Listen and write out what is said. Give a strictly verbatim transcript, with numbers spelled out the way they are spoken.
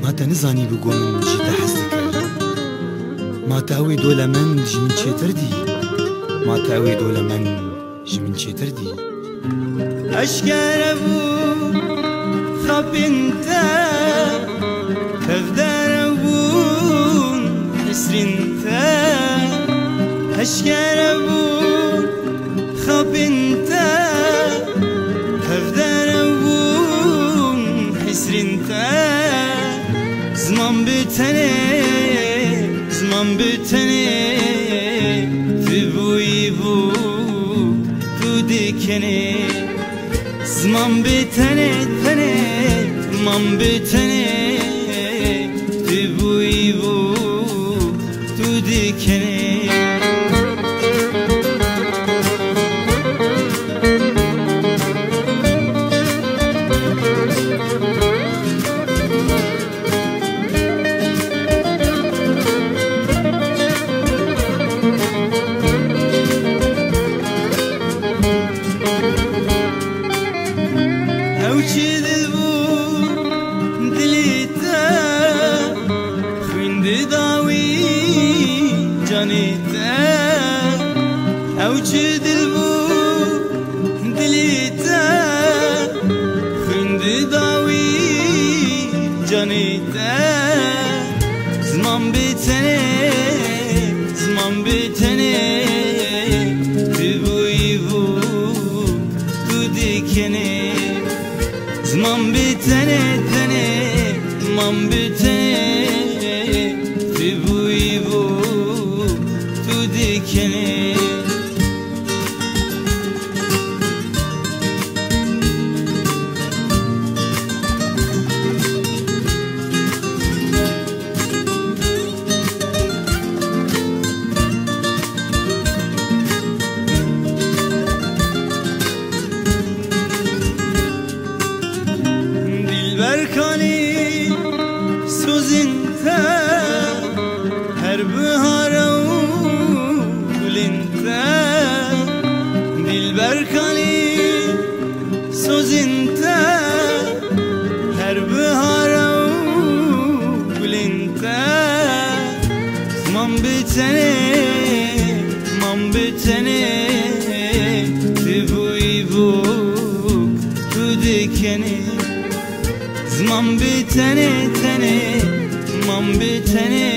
Ma te nizanî bû ku min ji te hez dike. Ma te ew ê dolemend ji min çêtir dî. Ma te ew ê dolemend ji min çêtir dî. Eşkere bû xapên te, tevdere bûn hisrên te. Eşkere bû xapên te, tevdere bûn hisrên te. Ziman bi tenê, ziman bi tenê, tu bûyî bû, tu dikenê. Ziman bi tenê, tenê, ziman bi tenê, tu bûyî bû, tu dikenê. Ew çi dil bû dilê te, xwîn dida wî canê te. Ew çi dil bû dilê te, xwîn dida wî canê te. Ziman bi tenê, ziman bi tenê, tu bûyî bû, tu dikenê. Ziman bi tenê, tenê, ziman bi tenê, tu bûyî bû, tu dikenê. Dilber kalî sozên te, her bihara û gulên te. Dilber kalî sozên te, her bihara û gulên te. Ziman bi tenê, ziman bi tenê, tu bûyî bû, tu dikenê. Ziman bi tenê, tenê, ziman bi tenê,